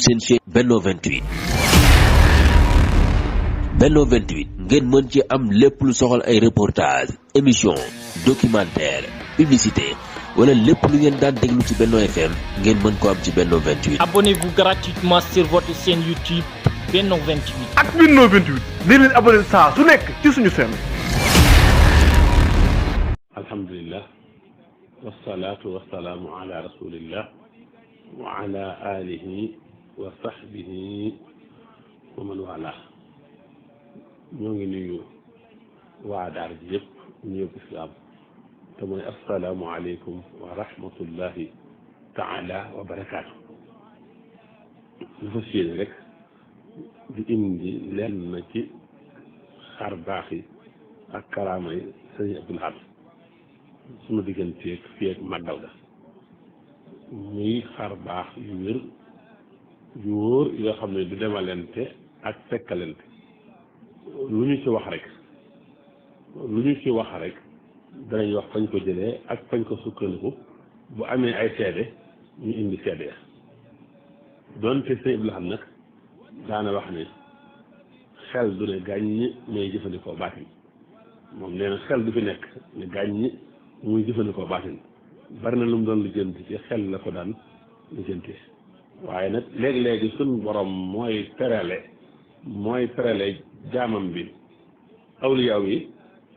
seen chaîne Benno 28 Benno 28 ngeen mën ci am lépp lu soxal ay reportage émission documentaire publicité wala lépp lu ngeen daan déglu ci Benno FM ngeen mën ko am ci Benno 28. Abonnez-vous gratuitement sur votre chaîne YouTube Benno 28. ak Benno 28 di leen abonné saa su nekk ci suñu chaîne. alhamdulillah wasalaatu wasalaamu ala rasulillah wa ala alihi wa sahbihi wa man wala. ñoo ngi nuyu waa daara ji yëpp nuyu islam te mooy assalaamu aleykum wa rahmatullahi taala wa barakaatu. lu fas yéene rek di indi lenn na ci xar baax yi ak karaama yi sëñ Abdul Ahad suma digganteeg fii ak màggal ga muy xar baax yu wér yu wóor yoo xam ne du demalente ak fekkalente lu ñu ci wax rek danañ wax fañ ko jëlee ak fañ ko sukkandiku bu amee ay seede ñu indi seede ya doonte sëñ Abdul Ahad nag daana wax ne xel du ne gàññ may jëfandikoo baatin moom nee na xel du fi nekk ne gàññ muy jëfandikoo baatin bari na lu mu doon lijjanti ci xel la ko daan lijjanti waaye nag léegi-léegi suñ borom mooy terale jaamam bi awliyaaw yi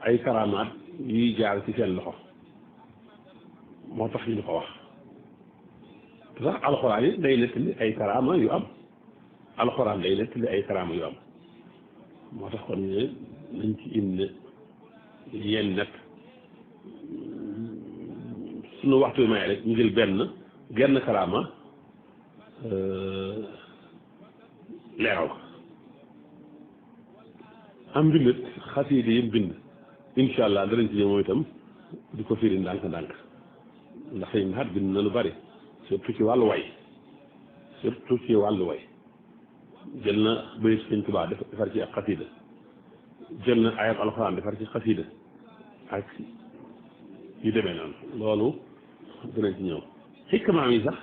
ay karamaat yuy jaar ci seen loxo moo tax ñu ko wax te sax alxuraan yi day nettali ay karaama yu am moo tax kon ñu nañ ci indi yenn nag suñu waxtu bi may rek ñu jël genn karaama leeral ko am mbindit xasiida yi bind incha allah danañ ci ñëw mooy itam di ko firi ndànk-ndànk ndax sëñ Ahad bind na lu bari surtout ci wàllu way jël na bayit sëñ Tuubaa defar ci ak xasiida jël na ayat alxuraan defar ci xasiida ak yu demee noonu loolu danañ ci ñëw xikmaam yi sax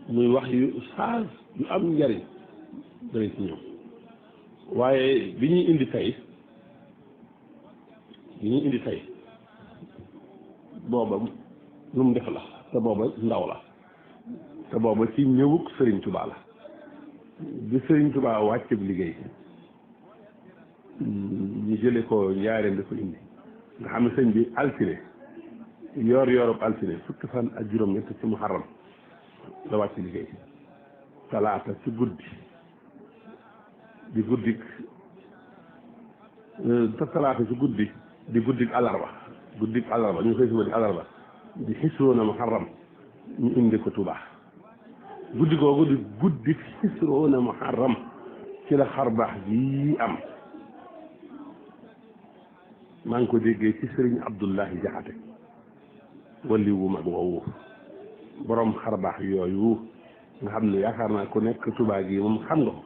muy wax yu saag yu am njariñ danañ ci ñëw waaye bi ñuy indi tey booba lu mu def la te booba ndaw la te booba ci ñëwuk Sëriñ Tuubaa la bi Sëriñ Tuubaa wàcc bi liggéey ñu jële ko Njaaréem di ko indi nga xam ne sëñ bi altine yoorub altine fukki fan ak juróom-ñett ci muharram la wàcc liggéey talaata ci guddi di guddik àllarba ñu koy suba di àllarba di xisroona muharram ñu indi ko Tuubaa guddi googu di guddik xisroona muharram ci la xar baax yi am maa ngi ko déggee ci sëriñ Abdullahi Jaxate wali wu mag woowu borom xar baax yooyu nga xam ne yaakaar naa ku nekk Tuubaa gi moom xam nga ko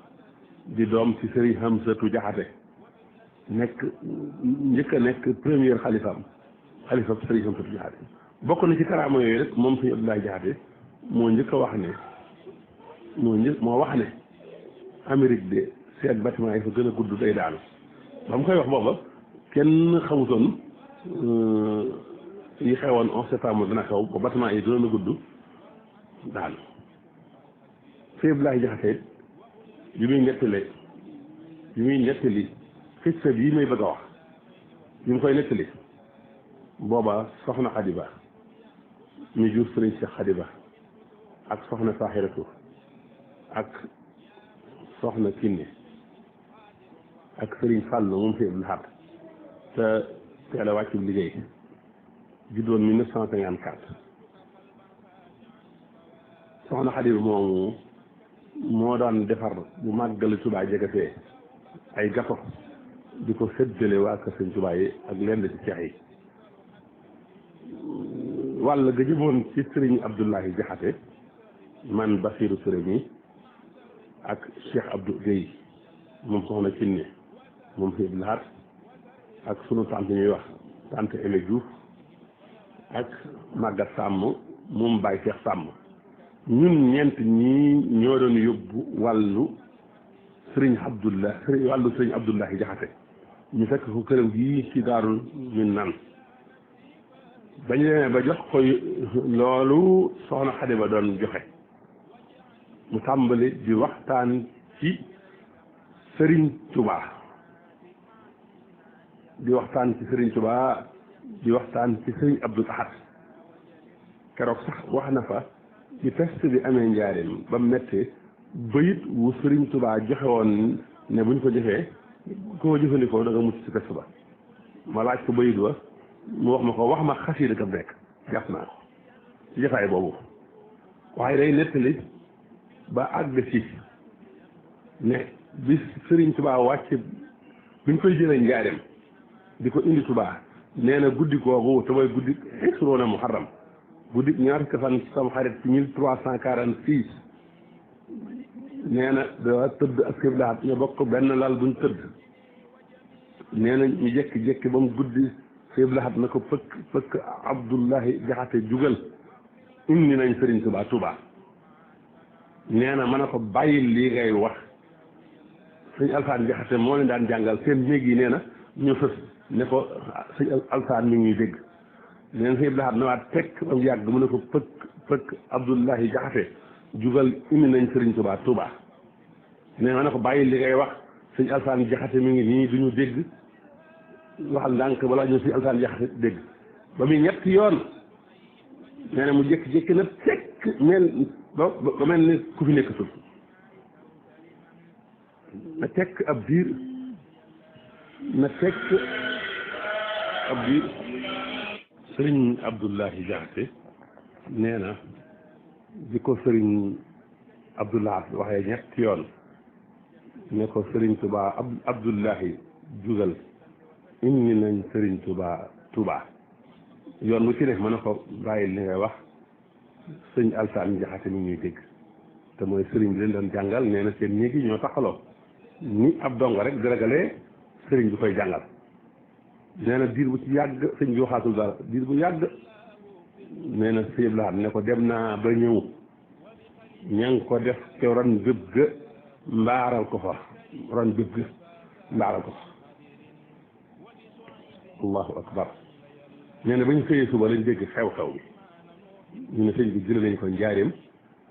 di doom ci sëriñ Hamsatu Jaxate njëkk a nekk premier xalifa sëriñ Hamsatu Jaxate bokk na ci karaama yooyu rek moom sëriñ Abdullahi Jaxate moo njëkk a wax ne moo wax ne Amérique de seen bâtiment yi fa gën a gudd day daanu ba mu koy wax booba kenn xamutoon yi xewoon 11 septembre dina xew ba bâtiment yi gënoon a gudd daanu sëriñ Abdullahi Jaxate bi muy nettali xissa bii may bëgg a wax bi mu koy nettali booba soxna Xadiba ñu jur sëriñ Cheikh Xadiba ak soxna Saaxiratu ak soxna Kinne ak sëriñ Fàllu moom fi Abdul Ahad te teel a wàccu liggéey juddoon 1954 soxna Xadiba moomu moo daan defar bu màggali Tuubaa jegatee ay gato di ko séddale waa kër sëñ Tuubaa yi ak lenn ci ceex yi wàll ga jëmoon ci sëriñ Abdullahi Jaxate man Basiiru Ture mi ak Cheikh Abdou Guèye moom soxna Kinne moom fi Abdul Ahad ak sunu tante ñuy wax tante Aimé Diouf ak Maguette Sàmm moom Baye Cheikh Sàmm ñun ñeent ñii ñoo doon yóbbu wàllu sëriñ Abdullahi Jaxate ñu fekk ko këram gii ci Daarul Minaan bañ demee ba jox ko loolu soxna Xadi ba doon joxe mu tàmbali di waxtaan ci sëriñ Tubaa di waxtaan ci sëriñ Tubaa di waxtaan ci sëriñ Abdul Ahad keroog sax wax na fa ci peste bi amee njaareem ba mu méttee bayit wu sëriñ Tubaa joxe woon ne buñ ko jëfee koo jëfandikoo da nga mucc ci peste ba ma laaj ko bayit wa mu wax ma xasiida ka nekk jàpp naa ko ci jotaay boobu waaye day nettali ba àgg ci ne bi sëriñ Tubaa wàcc buñ koy jëlee njaareem di ko indi Tubaa nee na guddi googu te mooy guddi Isroona Muharram guddi ñaar fukki fan sama xarit ci 1346 nee na da tëdd ak xiblaat ñu bokk benn lal buñ tëdd nee na ñu jékki-jékki ba mu guddi xiblaat na ko fëkk Abdullahi Jaxate jugal indi nañ sëriñ Tubaa Tubaa nee na mën a ko bàyyil lii ngay wax sëñ Alsaan Jaxate moo leen daan jàngal seen néeg yi nee na ñu fës ne ko sëñ Alsaan mi ngi dégg nee na sëñ Abdulahat na waat tekk ba mu yàgg mu ne ko fëkk Abdullahi Jaxate jugal indi nañ sëriñ Tubaa Tubaa nee na ko bàyyil li ngay wax sëñ Alsaan Jaxate mi ngi nii duñu dégg waxal ndànk balaa ñëw sëñ Alsaan Jaxate dégg ba muy ñetti yoon nee na mu jékki-jékki na tekk mel ba mel ni ku fi nekkatul na tekk ab diir sëriñ Abdullahi Jaxate nee na di ko sëriñ Abdullahat waxee ñetti yoon ne ko sëriñ Tubaa Abdullahi jugal indi nañ sëriñ Tubaa yoon bu ci def mën na ko bàyyi li ngay wax sëñ Alsaan Jaxate mi ñuy dégg te mooy sëriñ bi leen doon jàngal nee na seen néegi ñoo taxaloo ni ab dongo rek dërëgalee sëriñ bi koy jàngal nee na diir bu ci yàgg sëñ bi waxaatul dara diir bu yàgg nee na sëñ Abdulahat ne ko dem naa ba ñëw ña ngi ko def te ron béb ga mbaaral ko fa allahu akbar nee na ba ñu xëyee suba lañ dégg xew-xew bi ñu ne sëñ bi jëlee nañ ko njaareem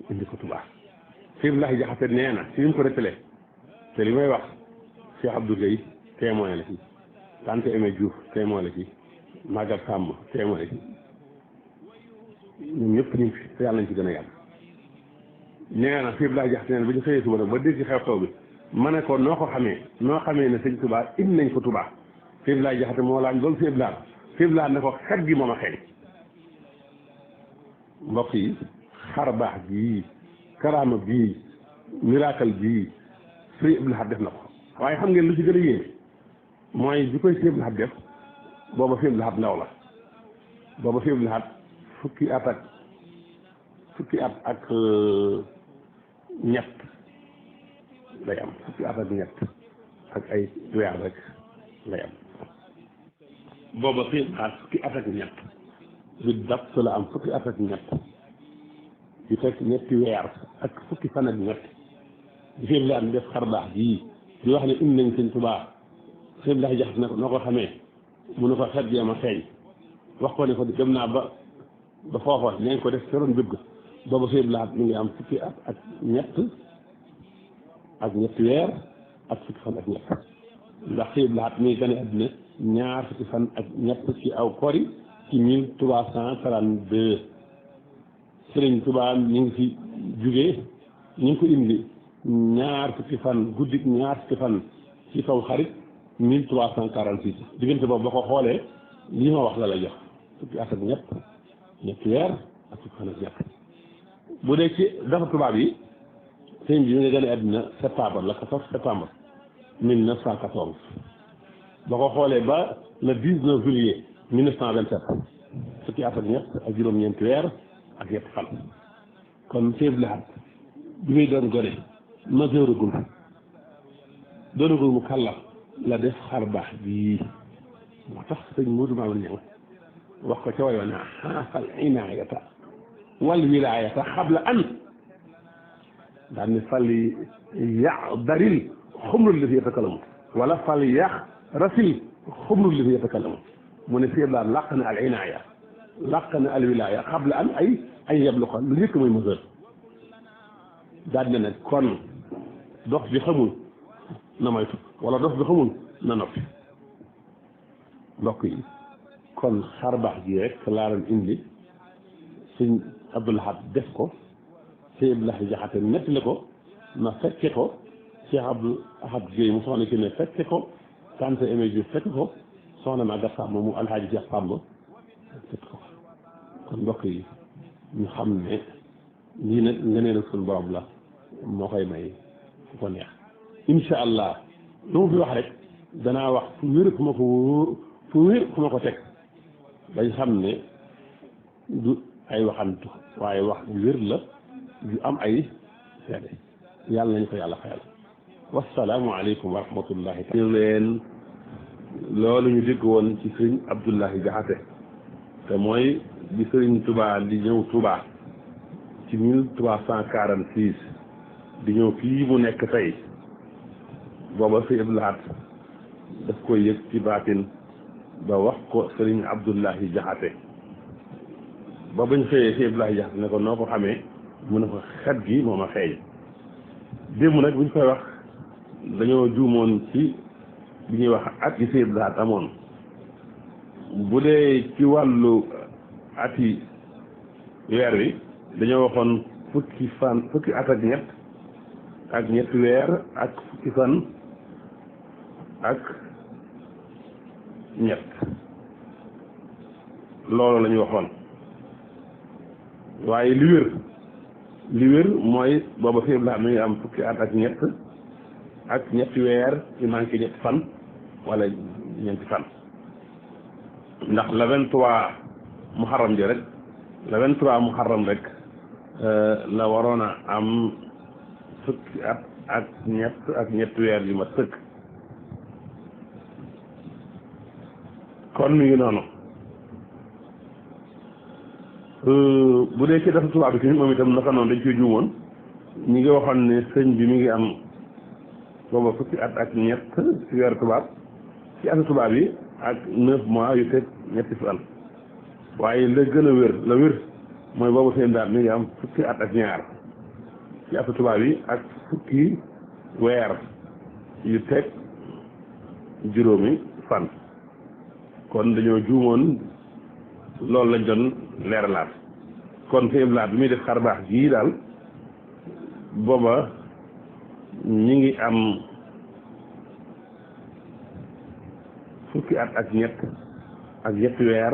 indi ko Tubaa sëñ Abdullahi Jaxate nee na si ñu ko rëttalee te li may wax Cheikh Abdou Gueye témoin la ci tante Aimé Diouf témoin la ci Maguette Samb témoin la ci ñun ñëpp ñu ngi fi te yàlla nañ ci gën a yàgg nee na sëñ Abdullahi Jaxate nee na ba ñu xëyee suba nag ba dégg xew-xew bi ma ne ko noo xamee ne sëñ Tubaa indi nañ ko Tubaa sëñ Abdullahi Jaxate moo laaj loolu sëñ Abdullahi ne ko xet gi moom a xeeñ mbokk yi xar baax bii karaama bii miracle bii sëñ Abdullahat def na ko waaye xam ngeen lu ci gën a yéeme mooy bi koy sëñ Abdullahat def booba sëñ Abdullahat ndaw la booba sëñ Abdullahat fukki at ak ñett lay am fukki at ak ñett ak ay weer rek lay am booba sëñ Abdullahat fukki at ak ñett bi dapt la am fukki at ak ñett di fekk ñetti weer ak fukki fan ak ñett di sëñ Abdullahat def xar baax bii di wax ne indi nañ sëñ Tubaa sëñ Abdullahi Jaxate ne ko noo ko xamee mu ne ko xet gi ma xeeñ wax ko ne ko dem naa ba foofa nañ ko def feroon béb ga booba sëñ Abdullahat mi ngi am fukki at ak ñetti weer ak fukki fan ak ñett ndax sëñ Abdullahat mi ngi gane àddina ñaar fukki fan ak ñett ci aw kori ci 1332 sëriñ Tubaa ñu ngi fi jugee ñu ngi ko indi ñaar fukki fan guddik ñaar fukki fan ci kaw xarit 1346 diggante boobu boo ko xoolee lii ma wax la lay jox fukki at ak ñetti weer ak fukki fan ak ñett bu dee ci dafa tubaab yi sëñ bi ñu ngi gën a àddina septembre la 14 septembre 1914 boo ko xoolee ba le 19 juillet 1927 fukki at ak ñett ak juróom-ñeenti weer ak ñetti fan kon sëñ Abdullahat bi muy doon gone majeuragul doonagul mu kàllaf la def xar baax bii moo tax sëñ Moodu Maamun ñëw wax ko ca wayoon naa xaafal inaayata wal wilaayata xabla an daal ni fal yaxdaril xumrul li fi yatakallamu wala fal yaxrasil xumrul li fi yatakallamu mu ne Sëñ Abdou Lahad làq na al inaaya làq na al wilaaya xabla an ay yabluqa lu njëkk mooy mesure daal ne nag kon dox bi xamul na moytu wala dox bi xamul na noppi mbokk yi kon xar baax ji rek laa doon indi Sëñ Abdou Lahad def ko Sëñ Abdou Lahad Jaxate nettali ko ma fekke ko Cheikh Abdou Ahad Gueye mu soxna ki ne fekke ko Tante Aimé Diouf fekke ko soxna Maguette Samb mu Alhaaji Cheikh Samb fekke ko kon mbokk yi ñu xam ne lii nag ngeneen ak suñu borom la moo koy may fu ko neex incha allah lu mu fi wax rek danaa wax fu wér fu ma ko wóor fu wér fu ma ko teg bañ xam ne du ay waxantu waaye wax bu wér la yu am ay seede yàlla nañu ko yàlla xayal wasalaamu aleykum wa rahmatullahi taala ñu leen loolu ñu dégg woon ci sëriñ Abdou Lahad Jaxate te mooy bi sëriñ Touba di ñëw Touba ci 1346 di ñëw fii mu nekk tey booba sëriñ Abdou Lahad daf koy yëg ci baatin ba wax ko sëriñ Abdou Lahad Jaxate ba bañ xëyee sëriñ Abdou Lahad Jaxate ne ko noo ko xamee mu ne ko xet gi moo ma xeeñ démb nag bu ñu koy wax dañoo juumoon ci bi ñuy wax at yi sëriñ Abdou Lahad amoon bu dee ci wàllu ati weer wi dañoo waxoon fukki at ak ñett ak ñetti weer ak fukki fan ak ñett loolu la ñu waxoon waaye li wér mooy booba Sëñ Abdou Lahad mi ngi am fukki at ak ñett ak ñetti weer yu manqué ñetti fan wala ñeenti fan ndax le 23 muharram ji rek le 23 muharram rek la waroon a am fukki at ak ñetti weer yu ma sëkk kon mi ngi noonu bu dee ci dafa tubaab bi tamit moom itam naka noonu dañ koy juumoon ñi ngi waxoon ne sëñ bi mi ngi am booba fukki at ak ñett ci weeru tubaab ci atu tubaab yi ak 9 mois yu teg ñetti fan waaye la gën a wér la wér mooy boobu seen daal mi ngi am fukki at ak ñaar ci atu tubaab yi ak fukki weer yu teg juróomi fan kon dañoo juumoon loolu lañ doon leeralaat kon Sëñ Abdou Lahad bi muy def xar baax gii daal booba ñi ngi am fukki at ak ñetti weer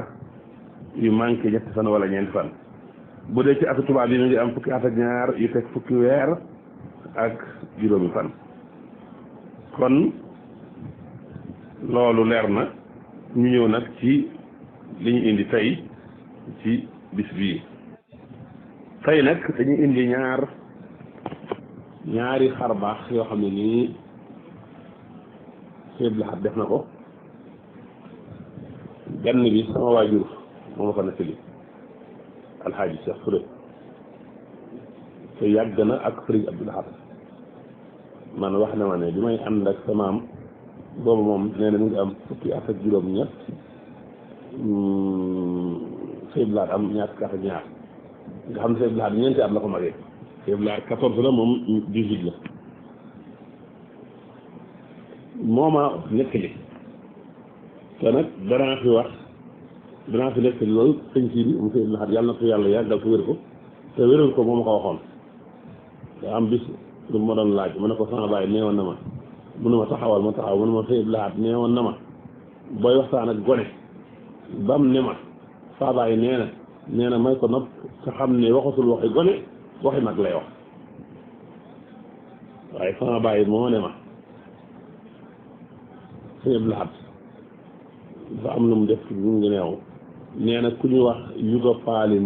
yu manqué ñetti fan wala ñeenti fan bu dee ci atu tubaab yi mi ngi am fukki at ak ñaar yu teg fukki weer ak juróomi fan kon loolu leer na ñu ñëw nag ci li ñu indi tey ci bis bii tey nag dañuy indi ñaari xar baax yoo xam ne nii Sëñ Abdou Lahad def na ko benn bi sama waajur moo ma ko nettali Alxaaji Cheikh Touré te yàgg na ak Sëriñ Abdou Lahad man wax na ma ne bi may ànd ak sa maam boobu moom nee na mu ngi am fukki at ak juróom-ñett Sëñ Abdou Lahad am ñaar fukki at ak ñaar nga xam ne Sëñ Abdou Lahad ñeenti at la ko magee Sëñ Abdou Lahad 14 la moom 18 la moo ma nettali te nag danaa fi nettali loolu sëñ si bi mu Sëñ Abdou Lahad yàlla na ko yàlla yàggal ko wér ko te wéral ko moo ma ko waxoon te am bis lu ma doon laaj mu ne ko sama baay neewoon na ma mu ne ma taxawal ma taxaw mu ne ma Sëñ Abdou Lahad neewoon na ma booy waxtaan ak gone bam ne ma saa baay nee na may ko nopp te xam ne waxatul waxi gone waxi mag lay wax waaye sama baay moo ne ma Sëñ Abdou Lahad dafa am lu mu def ñu ngi neew nee na ku ñu wax Yuga Faali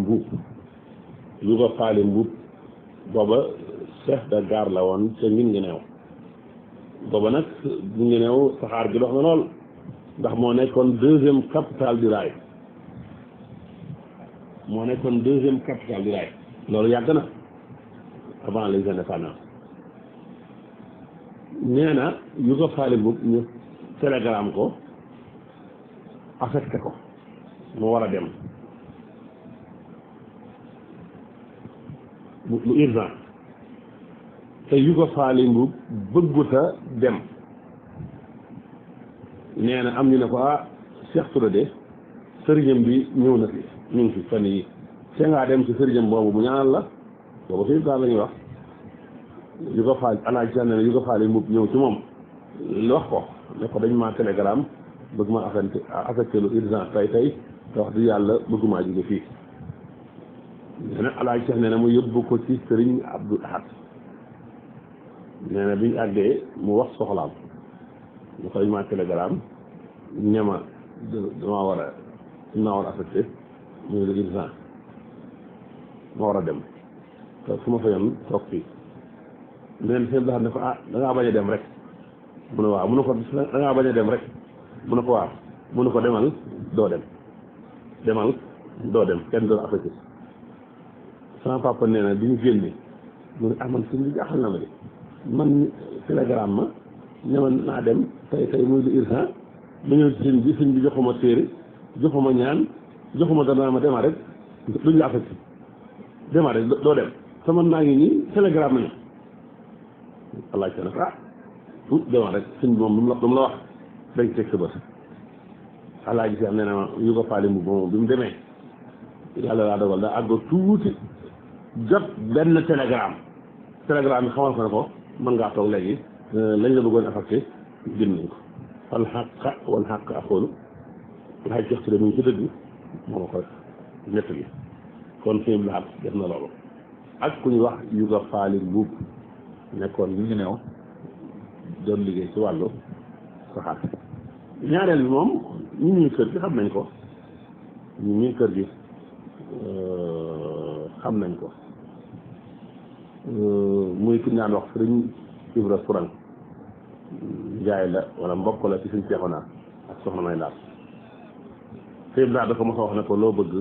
Mbuub booba chef de gare la woon te ngin ngi neew booba nag ñu ngi neew saxaar gi dox na lool ndax moo nekkoon deuxième capitale du rail loolu yàgg na avant les indépendances nee na yu ko faale bu ñu télégramme ko affecté ko mu war a dem lu urgent te yu ko faale bu bëgguta dem nee na am ñu ne ko Cheikh Touré de sëriñam bi ñëw na fi ñu ngi fi fan yi te ngaa dem ci sëriñam boobu mu ñaanal la boobu fi daal la ñuy wax yu ko faal alaaj sax ne yu ko faale mu ñëw ci moom wax ko ne ko dañ maa télégramme bëgg ma affecté lu urgence tey te wax di yàlla bëggumaa jóge fii nee na alaaj sax nee na mu yóbbu ko ci sëriñ Abdou Ahad nee na bi ñu àggee mu wax soxlaam ñu ko dañ maa télégramme ñama damaa war a affecté muy lu urgence ma war a dem te su ma fa yoon toog fii neen seen daxat ne ko da ngaa bañ a dem rek mu ne waaw mu ne ko da ngaa bañ a dem rek mu ne ko waaw mu ne ko demal doo dem kenn doon affecté sama papa nee na bi ñu génne mu ne man suñ bi jaaxal na ma de man télégramme ma ñaman naa dem tey muy lu urgent ma ñëw ci sëñ bi joxuma téere joxuma ñaan joxuma dara ma demal rek duñ la affecté demal rek doo dem te man naa ngi nii télégramme nañu alaaj sa nag demal rek sëñ bi moom lu mu la wax dañ teg sa bët alaaj si am nee na yu ko faale mbu moom bi mu demee yàlla laa dogal daa àgg tuuti jot benn télégramme bi xamal ko ne ko mën ngaa toog léegi lañ la bëggoon affecté jënd nañ ko wal xaq aqulu laaj jox ci de mu ngi ci dëgg moo ma ko nett gi kon fi laat def na loolu ak ku ñu wax yu ko faali mbuub nekkoon li ñu neew doon liggéey ci wàllu saxaar ñaareel bi moom ñu ñuy kër gi xam nañ ko ñu ñuy kër gi xam nañ ko muy ku ñaan wax sëriñ Ibra Sourang njaay la wala mbokk la ci suñ seexoonaa ak soxna may laat sëñ daal dafa mos a wax ne ko loo bëgg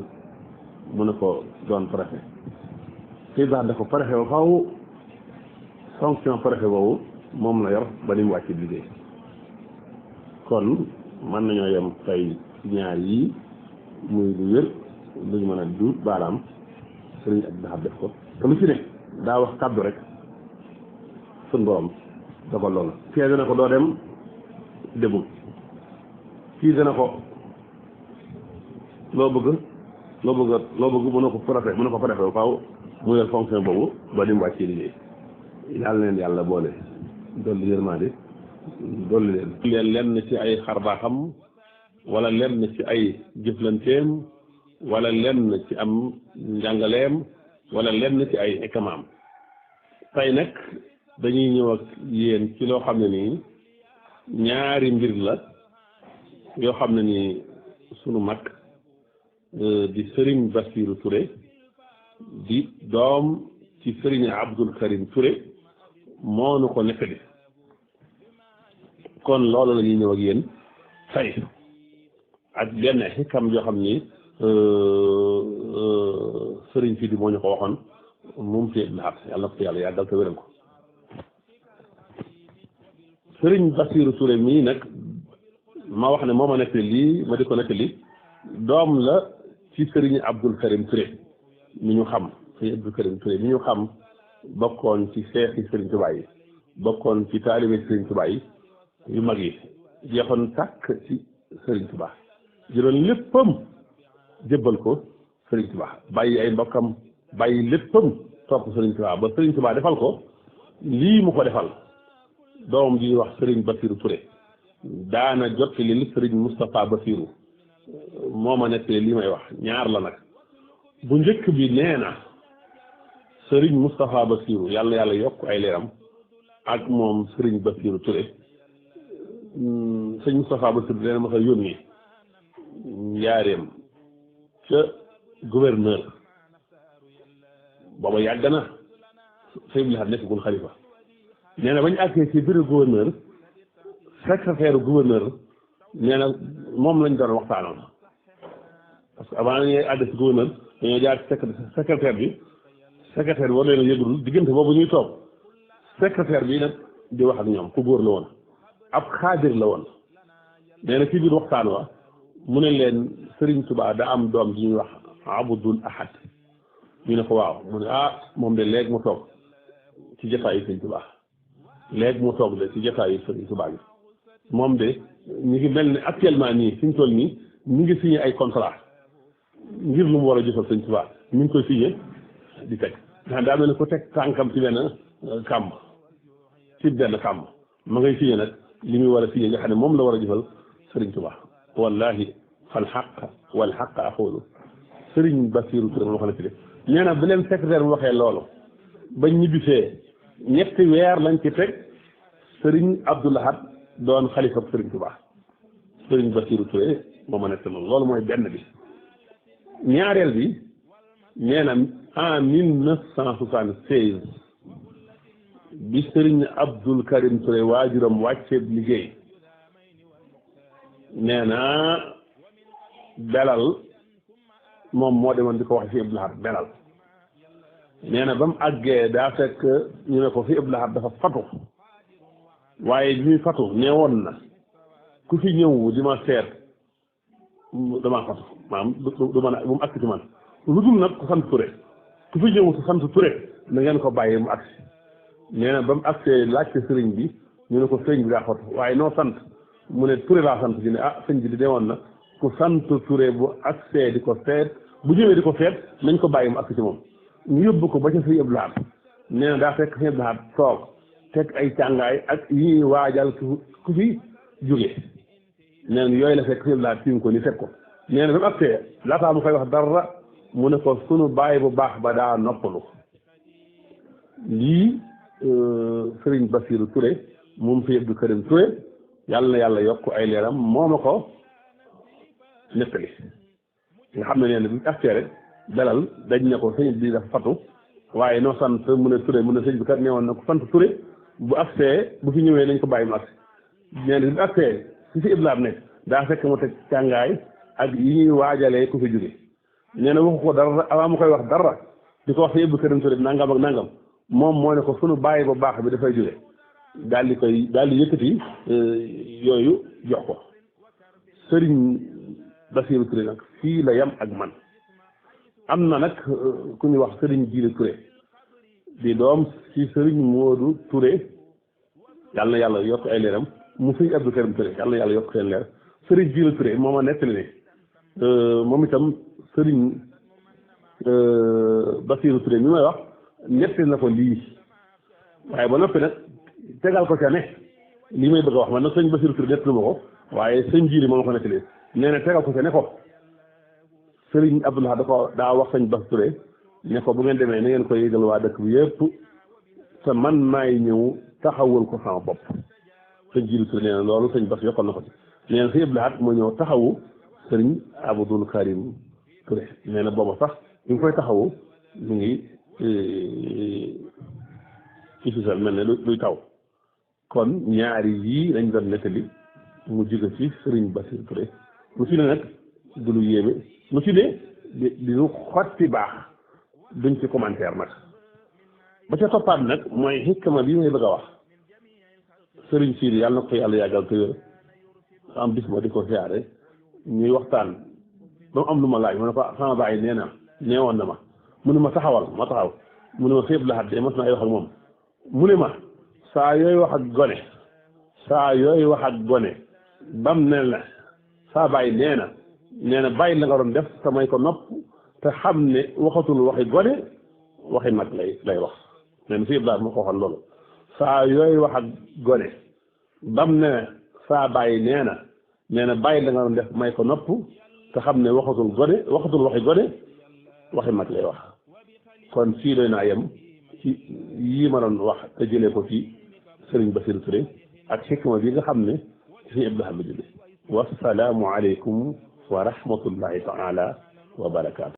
mu ne ko doon préfet sëñ daal dafa préfet ba faw fonction préfet boobu moom la yor ba ni mu wàcc liggéey kon mën nañoo yem tey ñaar yi muy lu wér luñ mën a duut baaraam sëriñ ak daxar def ko te lu ci ne daa wax kàddu rek suñ borom dogal loolu fii dana ko doo dem demul fii dana ko loo bëgg mu ne ko préfet ba faaw mu yor fonction boobu ba ni mu wàccee liggéey yàlla leen yàlla boole dolli yërmande dolli leen lenn ci ay xarbaaxam wala lenn ci ay jëflanteem wala lenn ci am njàngaleem wala lenn ci ay ekamaam tey nag dañuy ñëw ak yéen ci loo xam ne nii ñaari mbir la yoo xam ne nii sunu mag di Serigne Bassirou Touré di doom ci Serigne Abdoul Karim Touré moo nu ko nettali kon loolu la ñuy ñëw ak yéen tey ak benn xikam yoo xam ni Serigne Sidi moo ñu ko waxoon moom fi laat yàlla na ko yàlla yàggal te wéral ko Serigne Bassirou Touré mii nag ma wax ne moo ma nettali lii ma di ko nettali doom la ci Serigne Abdoul Karim Touré mi ñu xam Serigne Abdoul Karim Touré mi ñu xam bokkoon ci seexi Serigne Touba yi bokkoon ci taalibe Serigne Touba yi yu mag yi jeexoon tàkk ci Serigne Touba jëloon léppam jébbal ko Serigne Touba bàyyi ay mbokkam bàyyi léppam topp Serigne Touba ba Serigne Touba defal ko lii mu ko defal doom ji wax Serigne Bassirou Touré daana jot li Serigne Moustapha Bassirou moo ma nettali lii may wax ñaar la nag bu njëkk bi nee na Serigne Moustapha Bassirou yàlla yokk ay leeram ak moom Serigne Bassirou Touré sëñ Moustapha Bassirou leen ma sa yónni njaareem ca gouverneur booba yàgg na sëñ bi la nekkagul xalifa nee na bañ àggee ci bureau gouverneur secrétaire gouverneur nee na moom lañ doon waxtaanoon parce que avant ñuy àgg ci gouverneur dañoo jaar ci secrétaire bi secrétaire war leen a yëgul diggante boobu ñuy toog secrétaire bi nag di wax ak ñoom ku góor la woon ab xaadir la woon nee na ci biir waxtaan wa mu ne leen Sëriñ Tuubaa da am doom ji ñuy wax Abdul Ahad ñu ne ko waaw mu ne moom de léegi mu toog ci jotaayu Sëriñ Tuubaa léegi mu toog de ci jotaayu Sëriñ Tuubaa bi moom de ñu ngi mel ne actuellement nii fi ñu toll nii ñu ngi signé ay contrat ngir lu mu war a jëfal Sëriñ Tuubaa ñu ngi koy signé di teg ndax daa mel ne ko teg tànkam ci benn kàmb ci benn kàmb ma ngay signé nag li muy war a signé nga xam ne moom la war a jëfal Sëriñ Tuubaa wallahi fal xaq wal xaq aqulu Sëriñ Basiru Ture moo ko nekk de nee na bu leen secrétaire bu waxee loolu bañ ñibbisee ñetti weer lañ ci teg Sëriñ Abdul Ahad doon xalifa Sëriñ Tuubaa Sëriñ Basiru Ture moo ma nekk loolu mooy benn bi ñaareel bi nee na en 1976 bi Sëriñ Abdul Karim Ture waajuram wàcceeb liggéey nee na belal moom moo demoon di ko wax fi Abdul Ahad belal nee na ba mu àggee daa fekk ñu ne ko fi Abdul Ahad dafa fatu waaye bi muy fatu nee woon na ku fi ñëw di ma seet damaa fatu maanaam du man bu mu agsi ci man lu dul nag ku sant Ture ku fi ñëw ku sant Ture na ngeen ko bàyyi mu agsi nee na ba mu agsee laajte sëriñ bi ñu ne ko sëriñ bi daa fatu waaye noo sant mu ne Ture laa sant di ne sëñ bi di demoon na ku sant Ture bu agsee di ko seet bu ñëwee di ko seet nañ ko bàyyi mu agsi ci moom ñu yóbbu ko ba ca Sëriñ Abdul Ahad nee na daa fekk Sëriñ Abdul Ahad toog teg ay càngaay ak yi ñuy waajal ku fi jóge nee na yooyu la fekk Sëriñ Abdul Ahad tiim ko ni fekk ko nee na ba mu agsee laataa mu koy wax dara mu ne ko sunu bàyyi bu baax ba daa noppalu lii Sëriñ Basiru Ture moom fi Abdou Karim Ture yàlla na yàlla yokk ay leeram moo ma ko nettali nga xam ne nee na bi agsee rek dalal dañ ne ko sëñ bi dafa fatu waaye noo sant mu ne Ture mu ne sëñ bi kat nee woon na ko sant Ture bu agsee bu fi ñëwee nañ ko bàyyi mu agsi nee na bi agsee si fi Iblaam nekk daa fekk mu teg càngaay ak yi ñuy waajalee ku fi jóge nee na waxu ko dara avant mu koy wax dara di ko wax fi Abdou Karim Ture nangam ak nangam moom moo ne ko sunu bàyyi ba baax bi dafay jóge daal di yëkkati yooyu jox ko Sëriñ Basiru Ture nag fii la yam ak man am na nag ku ñuy wax Sëriñ Jiile Ture di doom ci Sëriñ Moodu Ture yàlla na yàlla yokk ay leeram mu Sëriñ Abdou Karim Ture yàlla na yàlla yokk seen leer Sëriñ Jiile Ture moo ma nettali ne moom itam Sëriñ Basiru Ture mi may wax nettali na ko lii waaye ba noppi nag tegal ko ca ne lii may bëgg a wax man nag Sëriñ Basiru Ture nettali ma ko waaye Sëriñ Jiile moo ma ko nettali nee na tegal ko ca ne ko Sëriñ Abdul Ahad daa wax Sëriñ Bas Ture ne ko bu ngeen demee na ngeen koy yëgal waa dëkk bi yëpp te man maay ñëw taxawul ko sama bopp Sëriñ Jiile Ture nee na loolu Sëriñ Bas yokkal na ko ci nee na Sëriñ Abdul Ahad moo ñëw taxawu Sëriñ Abdul Karim Ture nee na booba sax ñu ngi koy taxawu mu ngi ci fisal mel ne luy taw kon ñaari yii lañ doon nettali mu jóge ci Sëriñ Basiru Ture lu ci ne nag du lu yéeme lu ci ne di lu xotti baax duñ ci commentaire nag ba ca toppaat nag mooy xikma bi may bëgg a wax Sëriñ Siidi yàlla na ko yàlla yàggal te wér am bis ma di ko siyaare ñuy waxtaan ba mu am lu ma laaj ma ne ko sama bàyyi nee woon na ma mu ne ma taxawal ma taxaw mu ne ma Sëriñ Abdul Ahad de mas na ay wax ak moom mu ne ma saa yooyu wax ak gone bam ne la saa bàyyi nee na bàyyi la nga doon def te may ko nopp te xam ne waxatul waxi gone waxi mag lay wax nee na Sëriñ Abdul Ahad ma ko waxoon loolu saa yooyu wax ak gone bam ne saa bàyyi nee na bàyyi la nga doon def may ko nopp te xam ne waxatul waxi gone waxi mag lay wax kon fii doy naa yem ci yii ma doon wax te jëlee ko ci Sëriñ Basiru Ture ak xikma bi nga xam ne ci Sëriñ Abdul Ahad la jóge wassalaamu aleykum wa rahmatullahi taala wa barakaatu